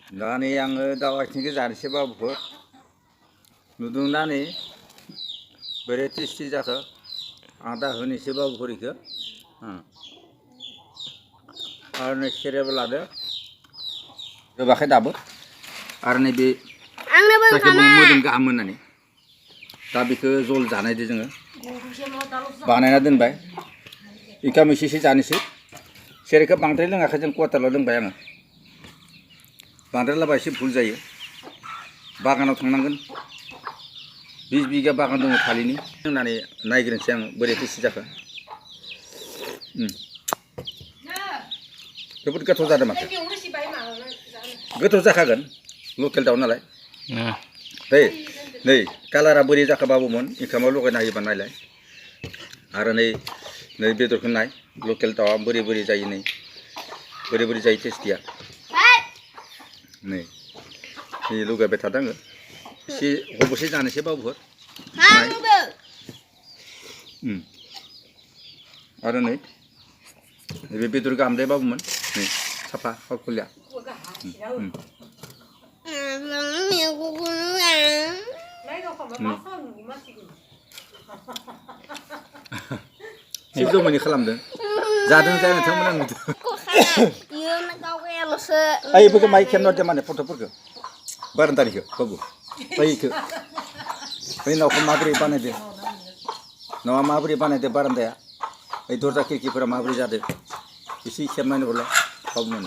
दा नै आङो दाउ आथिंखौ जानोसै बाबुखौ नुदोंना नै बोरै टेस्टि जाखो आं दा होनोसै बाबुफोरखौ आरो नै सेरेब लादो जोबाखै दाबो आरो नैबे जायखौ मोदोम गाहाम होननानै दा बेखौ जल जानायदो जोङो बानायना दोनबाय इखाम एसेसो जानोसै सेरेबखौ बांद्राय लोङाखै जों कुवाटारल' लोंबाय आङो बांद्राय लाबा एसे भुल जायो बागानाव थांनांगोन 20 बिगा बागान दङ थालिरनि लोंनानै नायग्रोनोसै आं बोरै टेस्टि जाखो जोबोद गोथाव जादों माथो गोथाव जाखागोन लकेल दाउ नालाय नै कालारा बोरै जाखो बाबुमोन ओंखामाव लगायना होयोबा नायलाय आरो नै बेदरखौ नाय लकेल दाउआ बोरै जायो नै बोरै जायो टेस्टिया नै लगायबाय थादों आङो एसे हबसे जानोसै बाबुफोर आरो नै बे बेदर गाहामदे बाबुमोन नै साफा हरखलिया एसे जमायनि खालामदों जादों जाया नोंथांमोना नुदों ओइफोरखौ माइ खेबना होदो माने फट'फोरखौ बारान्दानिखौ बाबु बैखौ बै नावखौ माबोरै बानायदो नावा माबोरै बानायदो बारान्दाया ओइ दरजा खिरखिफोरा माबोरै जादों एसे खेबनानै हरलाय बाबुमोन